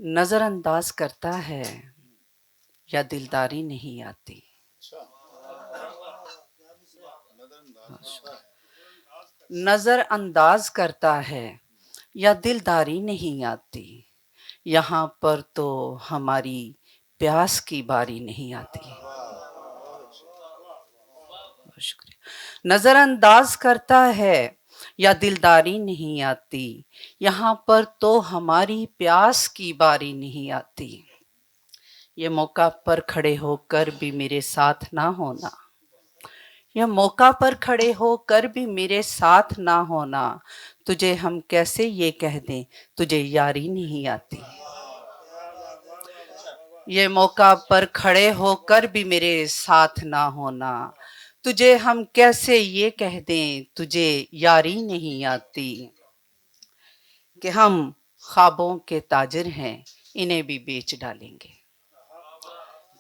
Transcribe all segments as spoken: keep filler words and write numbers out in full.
نظر انداز کرتا ہے یا دلداری نہیں آتی؟ نظر انداز کرتا ہے یا دلداری نہیں آتی؟ یہاں پر تو ہماری پیاس کی باری نہیں آتی۔ بہت شکریہ۔ نظر انداز کرتا ہے یا دلداری نہیں آتی، یہاں پر تو ہماری پیاس کی باری نہیں آتی۔ یہ موقع پر کھڑے ہو کر بھی میرے ساتھ نہ ہونا، یہ موقع پر کھڑے ہو کر بھی میرے ساتھ نہ ہونا، تجھے ہم کیسے یہ کہہ دیں، تجھے یاری نہیں آتی۔ یہ موقع پر کھڑے ہو کر بھی میرے ساتھ نہ ہونا، تجھے ہم کیسے یہ کہہ دیں، تجھے یاری نہیں آتی۔ کہ ہم خوابوں کے تاجر ہیں، انہیں بھی بیچ ڈالیں گے۔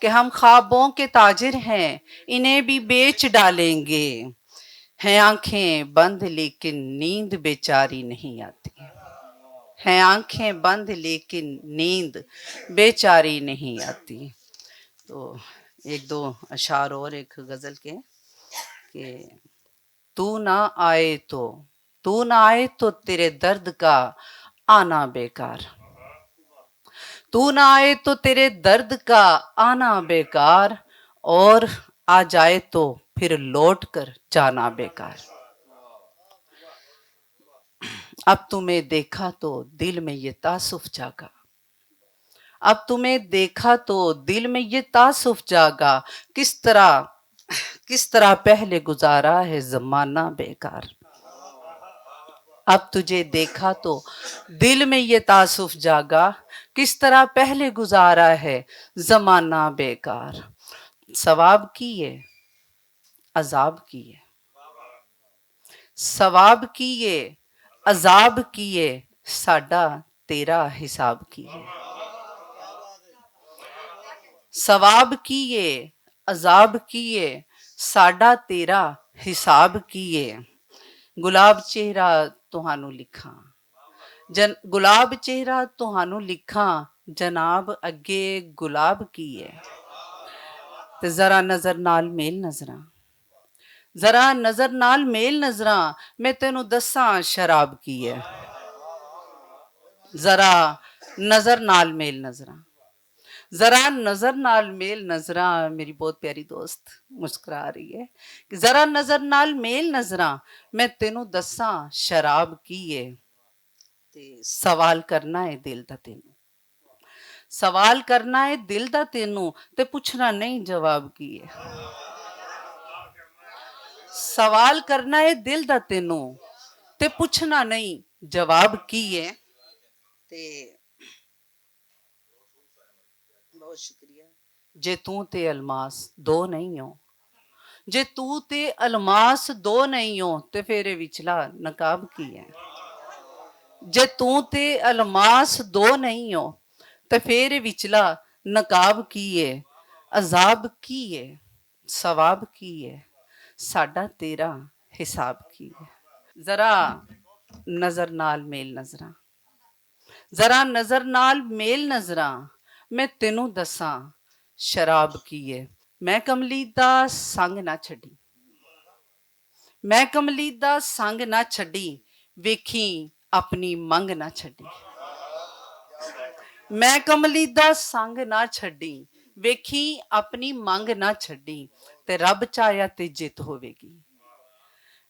کہ ہم خوابوں کے تاجر ہیں، انہیں بھی بیچ ڈالیں گے۔ ہیں آنکھیں بند لیکن نیند بیچاری نہیں آتی۔ ہیں آنکھیں بند لیکن نیند بیچاری نہیں آتی۔ تو ایک دو اشعار اور ایک غزل کے کہ تو نہ آئے تو، تو نہ آئے تو تیرے درد کا آنا بیکار۔ تو نہ آئے تو تیرے درد کا آنا بیکار، اور آ جائے تو پھر لوٹ کر جانا بیکار۔ اب تمہیں دیکھا تو دل میں یہ تاسف جاگا، اب تمہیں دیکھا تو دل میں یہ تاسف جاگا، کس طرح، کس طرح پہلے گزارا ہے زمانہ بیکار۔ اب تجھے دیکھا تو دل میں یہ تاسف جاگا، کس طرح پہلے گزارا ہے زمانہ بیکار۔ ثواب کی ہے، عذاب کی ہے، ثواب کیے، عذاب کیے، ساڈا تیرا حساب کیے۔ ثواب کیے، عذاب کیے، ساڈا تیرا حساب کیے۔ گلاب چہرہ تہانوں لکھاں، جن گلاب چہرہ تہانوں لکھاں، جناب اگے گلاب کیے۔ تے ذرا نظر نال میل نظراں، ذرا نظر نال میل نظراں، میں تینوں دساں شراب کی ہے۔ ذرا نظر نال میل نظراں، ذرا نظر نال میل نظراں۔ میری بہت پیاری دوست مسکرا رہی ہے کہ ذرا نظر نال میل نظراں، میں تینوں دساں شراب کی ہے۔ تے سوال کرنا ہے دل دا تینوں، سوال کرنا ہے دل دا تینوں، تے پوچھنا نہیں جواب کی ہے۔ سوال کرنا ہے دل دا تینوں، تے پوچھنا نہیں جواب کی ہے۔ تے بہت شکریہ۔ جے توں تے الماس دو نہیں ہو، جے توں تے الماس دو نہیں ہو، تے فیر اے وچلا نقاب کی ہے؟ جے توں تے الماس دو نہیں ہو، تے فیر اے وچلا نقاب کی ہے؟ عذاب کی ہے؟ ثواب کی ہے؟ ساڈا تیرا حساب کی ہے؟ ذرا نظر نال میل نظراں، ذرا نظر نال میل نظراں، میں تینوں دساں شراب کی ہے۔ میں کملی دا سنگ نہ چھڈی، میں کملی دا سنگ نہ چھڈی، ویکھی اپنی منگ نہ چھڈی۔ میں کملی دا سنگ نہ چھڈی، ویکھی اپنی منگ نہ چھڈی۔ تے رب چاہیا تے جت ہووے گی،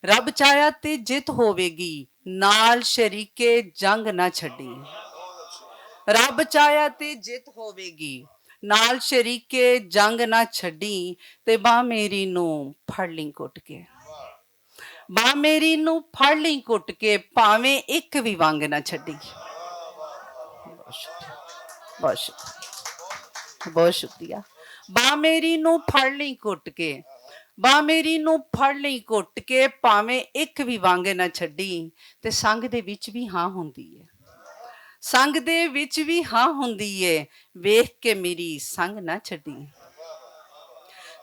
رب چاہیا تے جت ہووے گی، نال شریکے جنگ نہ چھڈی۔ رب چاہیا تے جت ہووے گی، نال شریکے جنگ نہ چھڈی۔ تے باں میری نوں پھڑ لیں کٹ کے، باں میری نوں پھڑ لیں کٹ کے، پاویں اک وی ونگ نہ چھڈی۔ بہت شکریہ، بہت شکریہ۔ باں میری نوں پھڑ لیں کٹ کے، باں میری نوں پھڑ لیں کٹ کے، پاویں اک وی ونگ نہ چھڈی۔ تے سنگ دے وچ وی ہاں ہوندی ہے، سنگ دے وچ وی ہاں ہوندی ہے، ویکھ کے میری سنگ نہ چھڈی۔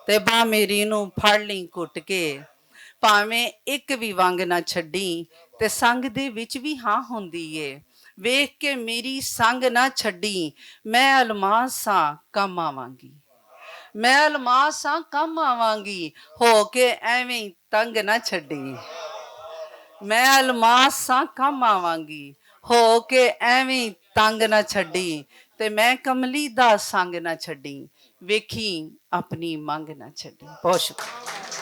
تے باں میری نوں پھڑ لیں کٹ کے، پاویں اک وی ونگ نہ چھڈی۔ تے سنگ دے وچ وی ہاں ہوندی ہے، ویکھ کے میری سنگ نہ چھڈی۔ میں الماس ساں کم آواں گی۔ میں الماس ساں کم آواں گی۔ ہو کے ایویں تنگ نہ چھڈی۔ میں الماس ساں کم آواں گی۔ ہو کے ایویں تنگ نہ چھڈی۔ تے میں کملی دا سنگ نہ چھڈی۔ ویکھی اپنی منگ نہ چھڈی۔ بہت شکریہ۔